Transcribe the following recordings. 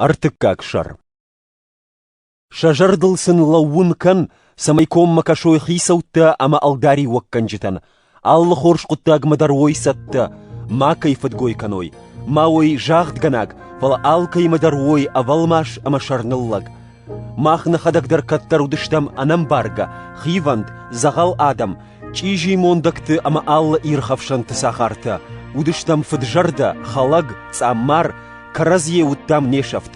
Ӕртыккаг сӕр. Сӕ зӕрдыл сын лӕууын кӕн, цӕмӕй коммӕ кӕсой хицӕуттӕ ӕмӕ ӕлдариуӕггӕнджытӕн, алы хорз хъуыддагмӕ дӕр уой цӕттӕ, макӕй фыдгой кӕной, ма уой загъдгӕнаг, фӕлӕ алкӕимӕ дӕр уой ӕвӕлмас ӕмӕ сӕрныллӕг. Мах нӕхӕдӕг дӕр кӕддӕр уыдыстӕм ӕнӕмбаргӕ, хивӕнд, дзӕгъӕл адӕм, чъизи мондӕгты ӕмӕ алы ирхӕфсӕнты сахартӕ, уыдыстӕм фыд-зӕрдӕ, хӕлӕг, цъаммар, кӕрӕдзийы уыдтам не сӕфт.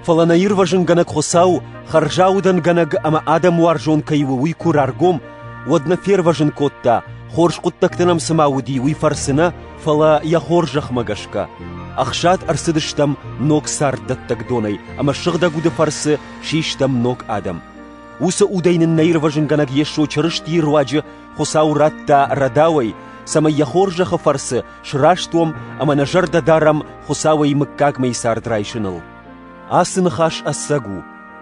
Фӕлӕ нӕ ирвӕзынгӕнӕг Хуыцау, хӕрзаудӕнгӕнӕг ӕмӕ адӕмуарзон кӕй у, уый куы раргом, уӕд нӕ фервӕзын кодта, хорз хъуыддӕгтӕ нӕм цыма уыди, уый фӕрцы нӕ, фӕлӕ йӕ хорзӕхмӕ гӕсгӕ. Ӕхсад ӕрцыдыстӕм ног царддӕттӕг донӕй ӕмӕ сыгъдӕг уды фӕрцы систӕм ног адӕм. Уыцы удӕй нын нӕ ирвӕзынгӕнӕг Йесо Чырыстийы руаджы Хуыцау радта рӕдауӕй, цӕмӕй йӕ хорзӕхы фӕрцы сраст уӕм ӕмӕ нӕ зӕрдӕ дарӕм Хуыцауӕй мыггагмӕйы цард райсыныл. Ацы ныхас ӕцӕг у.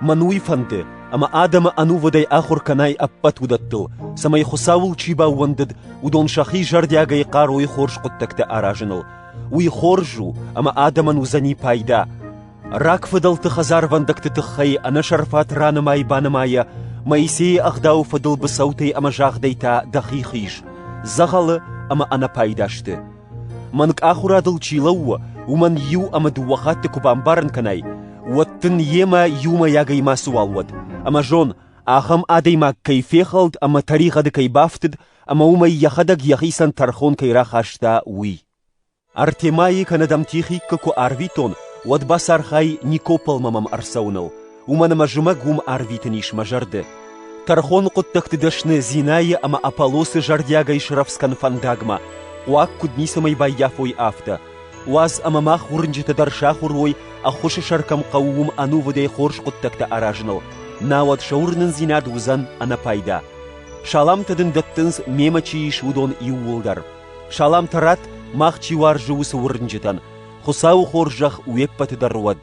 Мӕн уый фӕнды, ӕмӕ адӕмы ӕнувыдӕй ахуыр кӕнай ӕппӕт уыдӕттыл, цӕмӕй Хуыцауыл чи баууӕндыд, уыдон сӕхи зӕрдиагӕй хъарой хорз хъуыддӕгтӕ аразыныл. Уый хорз у, ӕмӕ адӕмӕн уыдзӕни пайда. Рагфыдӕлты хӕдзарвӕндӕгты тыххӕй ӕнӕсӕрфат ранымай-банымайӕ Моисейы ӕгъдауы фӕдыл быцӕутӕй ӕмӕ загъдӕй та дӕхи хиз, дзӕгъӕлы ӕмӕ ӕнӕпайда сты. Мӕнг ахуырадыл чи лӕууы, уымӕн иу ӕмӕ дыууӕ хатты куы бамбарын кӕнай, уӕд дын йемӕ иумӕйагӕй мацыуал уӕд, ӕмӕ зон, ахӕм адӕймаг кӕй фехӕлд ӕмӕ тӕригъӕды кӕй бафтыд ӕмӕ уымӕй йӕхӕдӕг йӕхицӕн тӕрхон кӕй рахаста, уый. Артемӕйы кӕнӕ дӕм Тихиккы куы арвитон, уӕд бацархай Никополмӕ мӕм ӕрцӕуыныл, уымӕн ӕмӕ зымӕг уым арвитын ис мӕ зӕрды. Тӕрхоны хъуыддӕгты дӕсны Зинӕйы ӕмӕ Аполлосы зӕрдиагӕй срӕвдз кӕн фӕндагмӕ, хъуаг куыд ницӕмӕй баййафой, афтӕ. Уадз ӕмӕ мах уырнджытӕ дӕр сахуыр уой, ӕххуысы сӕр кӕм хъӕуы, уым ӕнувыдӕй хорз хъуыддӕгтӕ аразыныл, науӕд сӕ уырнындзинад уыдзӕн ӕнӕпайда. Саламтӕ дын дӕттынц, мемӕ чи ис, уыдон иууылдӕр. Саламтӕ ратт, мах чи уарзы, уыцы уырнджытӕн. Хуыцауы хорзӕх уе ппӕты дӕр уӕд.